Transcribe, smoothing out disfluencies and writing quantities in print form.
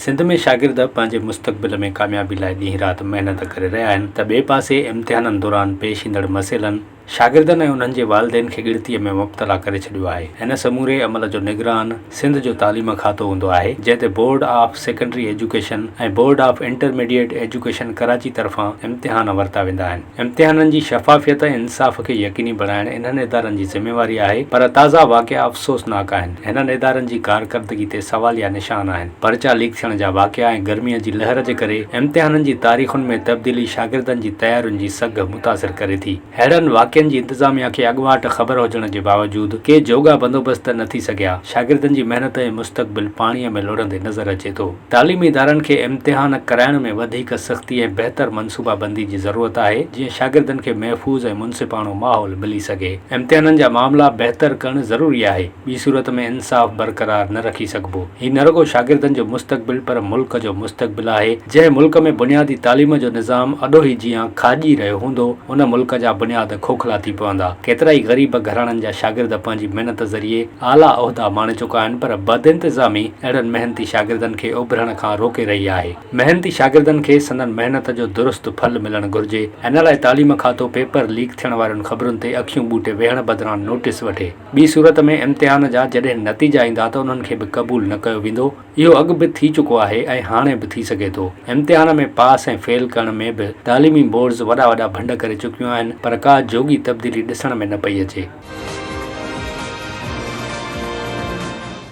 سنڌ ۾ شاگرد پنهنجي مستقبل ۾ ڪاميابي لاء ڏينهن رات محنت ڪري رهيا آهن ته ٻئي پاسي امتحانن دوران پيش ايندڙ مسئلن شاگردن ۽ انهن جي والدين کي ڳڻتي ۾ مبتلا ڪري ڇڏيو آهي. هن سموري عمل جو نگران سنڌ جو تعليم کاتو هوندو آهي جنهن تي board of secondary education ۽ board of intermediate education Karachi طرفان امتحان ورتا ويندا آهن. امتحانن جي شفافيت ۽ انصاف کي يقيني بڻائڻ انهن ادارن جي ذميواري آهي پر تازا واقعا افسوسناڪ آهن، هنن ادارن جي ڪارڪردگي تي سواليا نشان آهن، پرچا ليڪ ٿيڻ جا واقعا ۽ گرميء جي لهر جي ڪري امتحانن جي تاريخن ۾ تبديلي شاگردن جي تيارين جي سگهه متاثر ڪري ٿي. اهڙن واقعن جي انتظاميا کي اڳواٽ خبر هجڻ جي باوجود ڪي جوڳا بندوبست نه ٿي سگهيا، شاگردن جي محنت ۽ مستقبل پاڻيء ۾ لڙهندي نظر اچي ٿو. تعليمي ادارن کي امتحان ڪرائڻ ۾ وڌيڪ سختي ۽ بهتر منصوبابندي جي ضرورت آهي، جيئن شاگردن کي محفوظ ۽ منصفاڻو ماحول ملي سگهي. امتحانن جا معاملا بهتر ڪرڻ ضروري آهي، ٻي صورت ۾ انصاف برقرار نه رکي سگهبو. هي نه رڳو شاگردن جو مستقبل پر ملڪ جو مستقبل آهي. جنهن ملڪ ۾ بنيادي تعليم جو نظام اڏوهي جيان کاڄي رهيو هوندو، ان ملڪ جا بنياد کوکلا ٿي پوندا. ڪيترائي غريب گهراڻن جا شاگرد پنهنجي محنت ذريعي اعليٰ عهدا ماڻي چڪا آهن پر بدانتظامي اهڙن محنتي شاگردن کي اڀرڻ کان روڪي رهي آهي. محنتي شاگردن کي سندن محنت جو درست ڦل ملڻ گهرجي. ان لاء تعليم کاتو پيپر ليڪ ٿيڻ وارين خبرن تي اکيون ٻوٽي ويهڻ بدران نوٽيس وٺي. ٻي صورت ۾ امتحان جا جڏهن نتيجا ايندا ته انهن کي به قبول نه ڪيو ويندو. اهو اڳ به ٿي چڪو آهي ۽ هاڻي به ٿي سگهي ٿو. امتحان ۾ پاس ۽ فيل ڪرڻ ۾ به تعليمي بورڊز وڏا وڏا ڀنڊ ڪري چڪيون آهن پر ڪا جوڳي تبديلي ڏسڻ ۾ نه پئي اچي.